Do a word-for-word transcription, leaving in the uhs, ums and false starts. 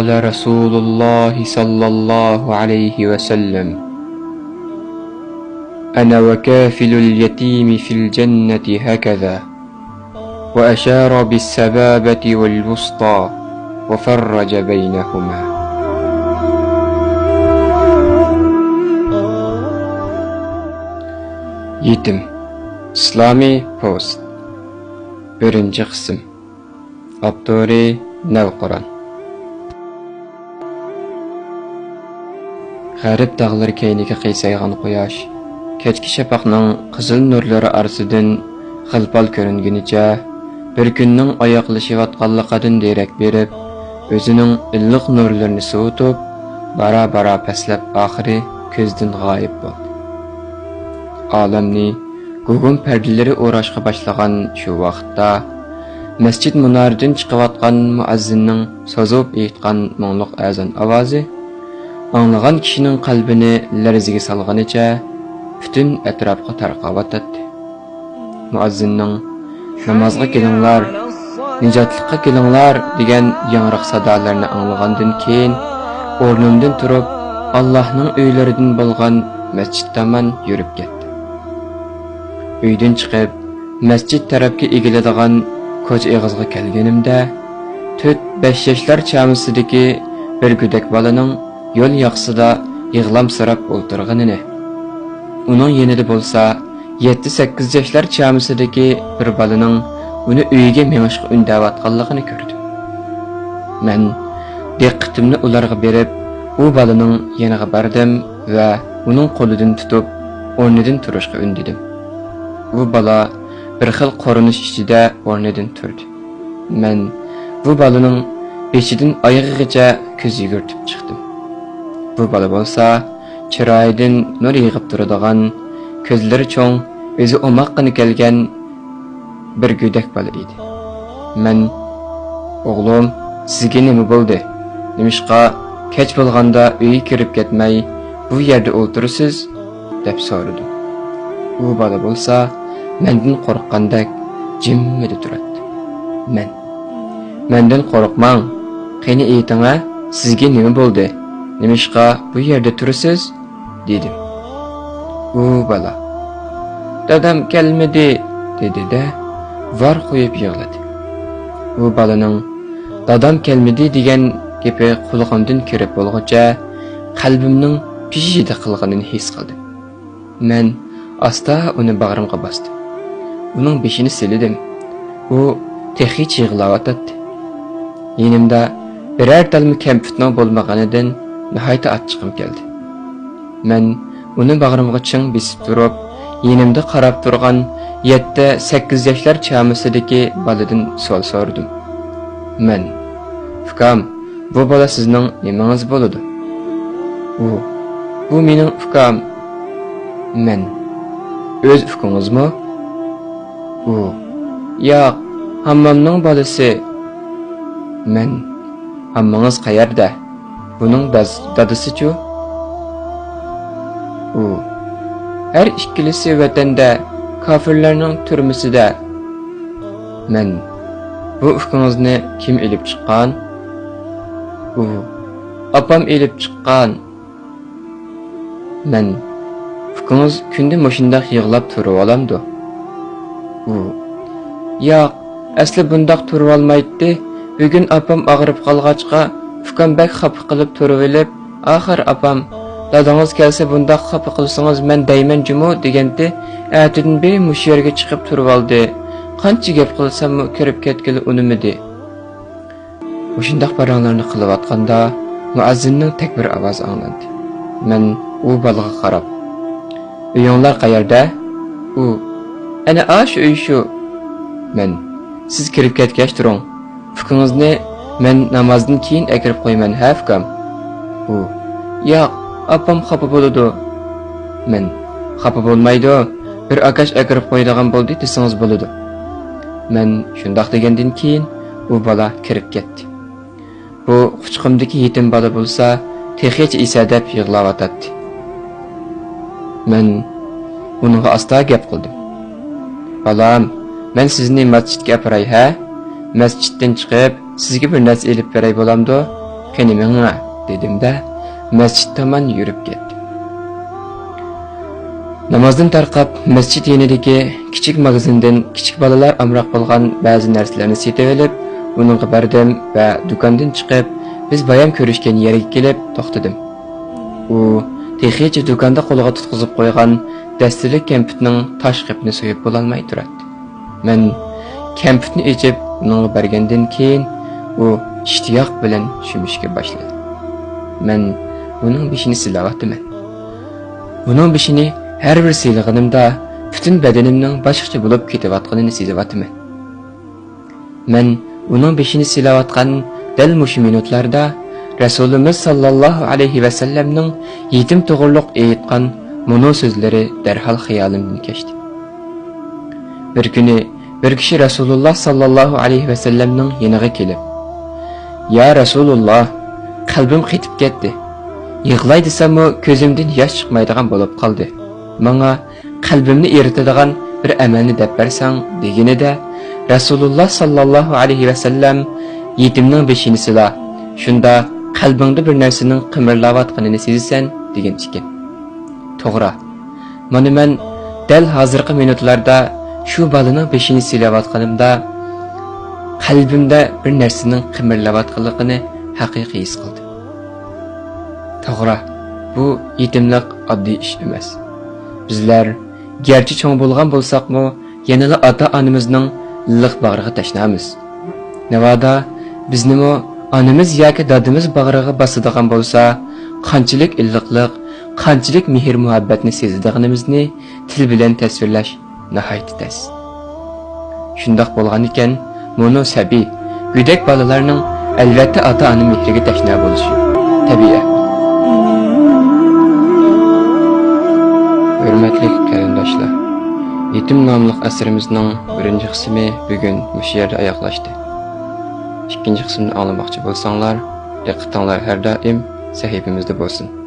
قال رسول الله صلى الله عليه وسلم: أنا وكافل اليتيم في الجنة هكذا، وأشار بالسبابة والوسطى وفرج بينهما. يېتىم. ئىسلامىي پوۋېست. بىرىنچى قىسىم. ئاپتورى: نەۋقۇران. غەرب تاغلىرى كەينىگە قىيسايغان قۇياش كەچكى شەپەقنىڭ قىزىل نۇرلىرى ئارىسىدىن غىل-پال كۆرۈنگىنىچە، بىر كۈننىڭ ئاياغلىشىۋاتقانلىقىدىن دېرەك بېرىپ، ئۆزىنىڭ ئىللىق نۇرلىرىنى سوۋۇتۇپ، بارا-بارا پەسلەپ، ئاخىرى كۆزدىن غايىب بولدى. ئالەمنى گۇگۇم پەردىلىرى ئوراشقا باشلىغان شۇ ۋاقىتتا، مەسچىت مۇنارىدىن چىقىۋاتقان مۇئەززىننىڭ سوزۇپ ئېيتقان مۇڭلۇق ئەزان ئاۋازى ئاڭلىغان كىشىنىڭ قەلبىنى لەرزىگە سالغىنىچە پۈتۈن ئەتراپقا تارقاۋاتاتتى. مۇئەززىننىڭ «نامازغا كېلىڭلار، نىجاتلىققا كېلىڭلار» دېگەن ياڭراق سادالىرىنى ئاڭلىغاندىن كېيىن، ئورنۇمدىن تۇرۇپ، ئاللاھنىڭ ئۆيلىرىدىن بولغان مەسچىت تامان يۈرۈپ كەتتىم. ئۆيدىن چىقىپ، مەسچىت تەرەپكە ئېگىلىدىغان كوچا ئېغىزىغا كەلگىنىمدە، تۆت-بەش ياشلار چامىسىدىكى بىر گۆدەك بالىنىڭ يول ياقىسىدا يىغلامسىراپ ئولتۇرغىنىنى، ئۇنىڭ يېنىدا بولسا يەتتە-سەككىز ياشلار چامىسىدىكى بىر بالىنىڭ ئۇنى ئۆيىگە مېڭىشقا ئۈندەۋاتقانلىقىنى كۆردۈم. مەن دىققىتىمنى ئۇلارغا بېرىپ، ئۇ بالىنىڭ يېنىغا باردىم ۋە ئۇنىڭ قولىدىن تۇتۇپ، ئورنىدىن تۇرۇشقا ئۈندىدىم. ئۇ بالا بىر خىل قورۇنۇش ئىچىدە ئورنىدىن تۇردى. مەن بۇ بالىنىڭ بېشىدىن ئايىغىغىچە كۆز يۈگۈرتۈپ چىقتىم. بۇ بالا بولسا چىرايىدىن نۇر يېغىپ تۇرىدىغان، كۆزلىرى چوڭ، ئۆزى ئوماققىنا كەلگەن بىر گۆدەك بالا ئىدى. مەن: «ئوغلۇم، سىزگە نېمە بولدى؟ نېمىشقا كەچ بولغاندا ئۆيگە كىرىپ كەتمەي، بۇ يەردە ئولتۇرىسىز؟» دەپ سورىدىم. ئۇ بالا بولسا مەندىن قورققاندەك جىممىدە تۇراتتى. مەن: «مەندىن قورقماڭ، قېنى ئېيتىڭە، سىزگە نېمە بولدى؟ نېمىشقا بۇ يەردە تۇرىسىز؟» دېدىم. ئۇ بالا: «دادام كەلمىدى» دېدى-دە، ۋارقىراپ يىغلىدى. ئۇ بالىنىڭ «دادام كەلمىدى» دېگەن گېپى قۇلىقىمدىن كىرىپ بولغۇچە، قەلبىمنىڭ پىژژىدە قىلغىنىنى ھېس قىلدىم. مەن ئاستا ئۇنى باغرىمغا باستىم. ئۇنىڭ بېشىنى سىلىدىم. ئۇ تېخىچە يىغلاۋاتاتتى. يېنىمدا بىرەر تالما كەمپۈتنىڭ بولمىغىنىدىن ناھايىتى ئاچچىقىم كەلدى. مەن ئۇنى باغرىمغا چىڭ بېسىپ تۇرۇپ، يېنىمدا قاراپ تۇرغان يەتتە، سەككىز ياشلار چامىسىدىكى بالىدىن سوئال سورىدىم. مەن: «ئۇكام، بۇ بالا سىزنىڭ نېمىڭىز بولىدۇ؟» ئۇ: «بۇ مېنىڭ ئۇكام.» مەن: «ئۆز ئۇكىڭىزمۇ؟» ئۇ: «ياق، ھاممامنىڭ بالىسى.» مەن: «ھاممىڭىز قەيەردە؟ بۇنىڭ داز-، دادىسىچۇ؟» ئۇ: «ھەر ئىككىلىسى ۋەتەندە، كاپىرلارنىڭ تۈرمىسىدە.» مەن: «بۇ ئۇكىڭىزنى كىم ئېلىپ چىققان؟» ئۇ: «ئاپام ئېلىپ چىققان.» مەن: «ئۇكىڭىز كۈندە مۇشۇنداق يىغلاپ تۇرۇۋالامدۇ؟» ئۇ: «ياق، ئەسلى بۇنداق تۇرۇۋالمايتتى. بۈگۈن ئاپام ئاغرىپ قالغاچقا، ئۇكام بەك خاپا قىلىپ تۇرۇۋېلىپ، ئاخىر ئاپام، دادىڭىز كەلسە بۇنداق خاپا قىلسىڭىز مەن دەيمەن جۇمۇ دېگەنتى، ئەتىدىن بېرى مۇشۇ يەرگە چىقىپ تۇرۇۋالدى. قانچە گەپ قىلساممۇ كىرىپ كەتكىلى ئۇنىمىدى.» مۇشۇنداق پاراڭلارنى قىلىۋاتقاندا، مۇئەززىننىڭ تەكبىر ئاۋازى ئاڭلاندى. مەن ئۇ بالىغا قاراپ: «ئۆيۈڭلار قەيەردە؟» ئۇ: «ئەنە ئاشۇ ئۆي شۇ.» مەن: «سىز كىرىپ كەتكەچ تۇرۇڭ. ئۇكىڭىزنى مەن نامازدىن كېيىن ئەكىرىپ قويىمەن ھە، ئۇكام.» ئۇ: «ياق، ئاپام خاپا بولىدۇ.» مەن: «خاپا بولمايدۇ، بىر ئاكاش ئەكىرىپ قويىدىغان بولدى دېسىڭىز بولىدۇ.» مەن شۇنداق دېگەندىن كېيىن ئۇ بالا كىرىپ كەتتى. بۇ قۇچىقىمدىكى يېتىم بالا بولسا تېخىچە ئېسەدەپ يىغلاۋاتاتتى. مەن ئۇنىڭغا ئاستا گەپ قىلدىم. «بالام، مەن سىزنى مەسچىتكە ئاپىراي ھە؟ مەسچىتتىن چىقىپ سىزگە بىر نەرسە ئېلىپ بېرەي بولامدۇ؟» «قېنى مېڭە» دېدىم-دە، مەسچىت تامان يۈرۈپ كەتتىم. نامازدىن تارقاپ، مەسچىت يېنىدىكى كىچىك ماگىزىندىن كىچىك بالىلار ئامراق بولغان بەزى نەرسىلەرنى سېتىۋېلىپ، ئۇنىڭغا بەردىم ۋە دۇكاندىن چىقىپ، بىز بايام كۆرۈشكەن يەرگە كېلىپ توختىدىم. ئۇ تېخىچە دۇكاندا قولىغا تۇتقۇزۇپ قويغان دەستىلىك كەمپۈتنىڭ تاش قېپىنى سويۇپ بولالماي تۇراتتى. مەن كەمپۈتنى ئېچىپ ئۇنىڭغا بەرگەندىن كېيىن، ئۇ ئىشتىياق بىلەن شۈمۈشكە باشلىدى. مەن ئۇنىڭ بېشىنى سىلاۋاتىمەن. ئۇنىڭ بېشىنى ھەر بىر سىلىغىنىمدا پۈتۈن بەدىنىمنىڭ باشقىچە بولۇپ كېتىۋاتقىنىنى سېزىۋاتىمەن. مەن ئۇنىڭ بېشىنى سىلاۋاتقان دەل مۇشۇ مىنۇتلاردا رەسۇلىمىز ساللاللاھۇ ئەلەيھى ۋەسەللەمنىڭ يېتىم توغرۇلۇق ئېيتقان مۇنۇ سۆزلىرى دەرھال خىيالىمدىن كەچتى. بىر كۈنى بىر كىشى رەسۇلۇللا ساللاللاھۇ ئەلەيھى ۋەسەللەمنىڭ يېنىغا كېلىپ، «يا رەسۇلۇللا، قەلبىم قېتىپ كەتتى. يىغلاي دېسەممۇ كۆزۈمدىن ياش چىقمايدىغان بولۇپ قالدى. ماڭا قەلبىمنى ئېرىتىدىغان بىر ئەمەلنى دەپ بەرسەڭ» دېگىنىدە، رەسۇلۇللا ساللاللاھۇ ئەلەيھى ۋەسەللەم، «يېتىمنىڭ بېشىنى سىلا، شۇندا قەلبىڭدە بىر نەرسىنىڭ قىمىرلاۋاتقىنىنى سېزىسەن» دېگەن ئىكەن. توغرا. مانا مەن دەل ھازىرقى مىنۇتلاردا شۇ بالىنىڭ بېشىنى سىلاۋاتقىنىمدا، قەلبىمدە بىر نەرسىنىڭ قىمىرلاۋاتقانلىقىنى ھەقىقىي ھېس قىلدىم. توغرا، بۇ يېتىملىق ئاددىي ئىش ئەمەس. بىزلەر گەرچە چوڭ بولغان بولساقمۇ، يەنىلا ئاتا-ئانىمىزنىڭ ئىللىق باغرىغا تەشنامىز. ناۋادا بىزنىمۇ ئانىمىز ياكى دادىمىز باغرىغا باسىدىغان بولسا، قانچىلىك ئىللىقلىق، قانچىلىك مېھىر-مۇھەببەتنى سېزىدىغىنىمىزنى تىل بىلەن تەسۋىرلەش ناھايىتى تەس. شۇنداق بولغانىكەن، مۇنۇ سەبىي، گۆدەك بالىلارنىڭ ئەلۋەتتە ئاتا-ئانا مېھرىگە تەشنا بولۇشى تەبىئىي ئەھۋال. ھۆرمەتلىك قېرىنداشلار، يېتىم ناملىق ئەسىرىمىزنىڭ بىرىنچى قىسمى بۈگۈن مۇشۇ يەردە ئاياغلاشتى. ئىككىنچى قىسمىنى ئاڭلىماقچى بولساڭلار، دىققىتىڭلار ھەر دائىم سەھىپىمىزدە بولسۇن.